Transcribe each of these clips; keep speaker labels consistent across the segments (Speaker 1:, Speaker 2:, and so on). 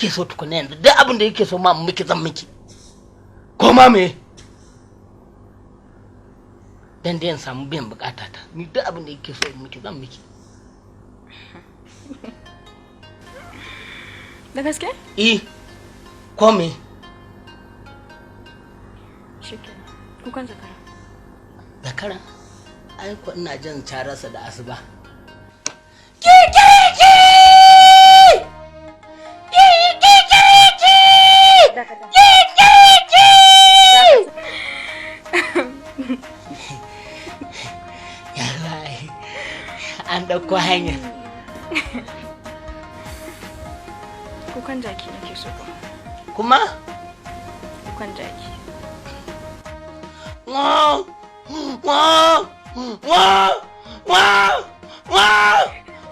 Speaker 1: Kike so tukuna yanzu? Duk abin da yake so ma miki zan miki. Ko ma me? Dan dai in samu biyan bukata ta. Ni duk abin da yake so miki zan miki.
Speaker 2: Da gaske?
Speaker 1: Eh. Ko me?
Speaker 2: Shikenan. Kukan zakara.
Speaker 1: Zakara? Ai ko ina jin cararsa da asuba. Kikiriki! Kikiriki!
Speaker 2: Dakata.
Speaker 1: Kikiriki! Yallahi, an ɗauko hanya.
Speaker 2: Kukan jaki nake so kuma.
Speaker 1: Kuma?
Speaker 2: Kukan jaki.
Speaker 1: Wow! Wow! Wow! Wow! Wow!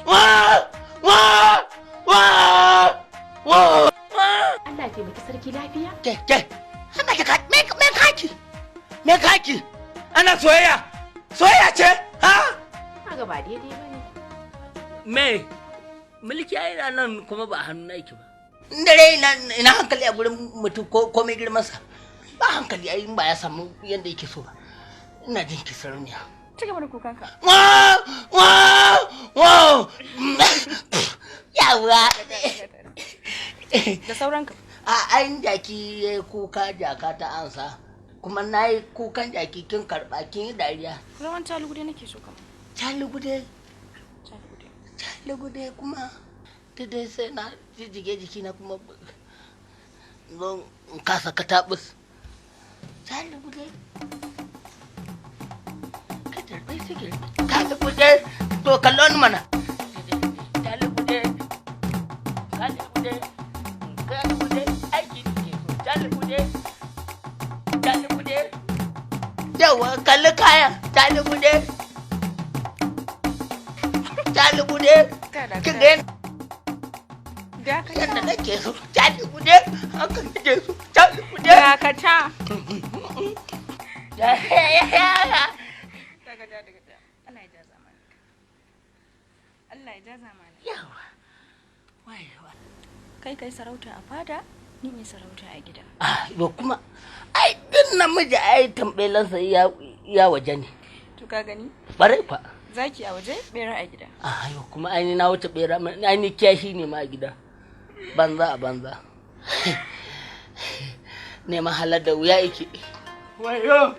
Speaker 1: Wow! Wow! Wow! Wow!
Speaker 3: Allah ya taimaki sarki lafiya.
Speaker 1: Ke, ke, hana ki me kaki? Me kaki? Ana soyayya? Soyayya ce? Ha?
Speaker 3: Kaga ba daidai bane.
Speaker 1: Me? Mulki ai na nan kuma ba a hannun aiki ba. Dare ina hankali a gurin mutum ko komai girmansa. Ba hankali ai in ba ya samu yanda yake so ba. Ina jin ki sarauniya.
Speaker 2: Ci gaba da kukanka.
Speaker 1: Wow! Wow! Wow! Yawa!
Speaker 2: Da sauranka.
Speaker 1: A ayin jaki ya yi kuka jaka ta ansa. Kuma na yi kukan jaki kin karɓa kin yi dariya.
Speaker 2: Rawan talugude nake so kama.
Speaker 1: Calugude,
Speaker 2: Talugude.
Speaker 1: calugude kuma. Ta dai sai na jijjige jikina kuma zo in kasa katabus. Calugude. Ka tarbe su girbe. Calugude. To kallon mana. Calugude. Calugude. Calugude. Aiki ke so. Calugude. Calugude. Yawa kalli kaya. Calugude. Calugude. Kin ga
Speaker 2: Dakata.
Speaker 1: yadda nake so. Calugude. Haka nake so. Calugude.
Speaker 2: Dakata. Dakata, dakata. Allah ya ja zamaninka. Allah ya ja zamaninka.
Speaker 1: Yawa. Wayewa.
Speaker 2: Kai kai sarauta a fada, ni in yi sarauta a gida.
Speaker 1: Ah, yo kuma ai duk namiji ai tambelansa ya waje ne.
Speaker 2: To ka gani?
Speaker 1: Barai kwa.
Speaker 2: Zaki a waje, bera a gida.
Speaker 1: Ah, yo kuma ai ni na wuce bera ai ni kiyashi ne ma a gida. Banza a banza. Neman halar da wuya yake. Wayo.